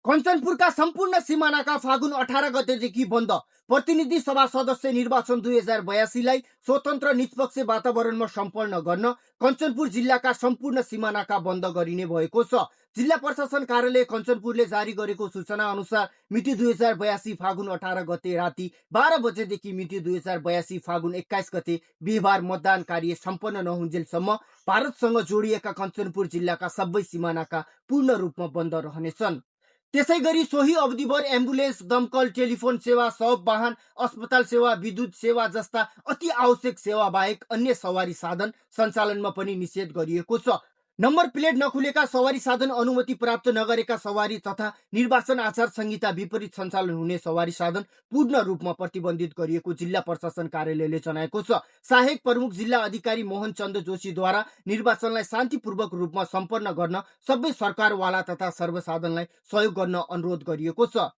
कञ्चनपुरका सम्पूर्ण सिमानाका फागुन 18 गतेदेखि बन्द। प्रतिनिधि सभा सदस्य निर्वाचन 2082लाई स्वतन्त्र निष्पक्ष वातावरणमा सम्पन्न गर्न कञ्चनपुर जिल्लाका सम्पूर्ण सिमानाका बन्द गरिने भएको छ। जिल्ला प्रशासन कार्यालय कञ्चनपुरले जारी गरेको सूचना अनुसार मिति 2082 फागुन 18 गते राति 12 बजेदेखि मिति 2082 फागुन 21 गते बिहिबार मतदान कार्य सम्पन्न नहुन्जेलसम्म भारतसँग जोडिएका कञ्चनपुर जिल्लाका सबै सिमानाका पूर्ण रूपमा बन्द रहनेछन्। त्यसै गरी सोही अवधिभर एम्बुलेन्स, दमकल, टेलिफोन सेवा, शव वाहन, अस्पताल सेवा, विद्युत सेवा जस्ता अति आवश्यक सेवा बाहेक अन्य सवारी साधन सञ्चालनमा पनि निषेध गरिएको छ। नम्बर प्लेट नखुलेका सवारी साधन, अनुमति प्राप्त नगरेका सवारी तथा निर्वाचन आचार संहिता विपरीत सञ्चालन हुने सवारी साधन पूर्ण रूपमा प्रतिबन्धित गरिएको जिल्ला प्रशासन कार्यालयले जनाएको छ। सहायक प्रमुख जिल्ला अधिकारी मोहन चन्द्र जोशीद्वारा निर्वाचनलाई शान्तिपूर्वक रूपमा सम्पन्न गर्न सबै सरकारवाला तथा सर्वसाधारणलाई सहयोग गर्न अनुरोध गरिएको छ।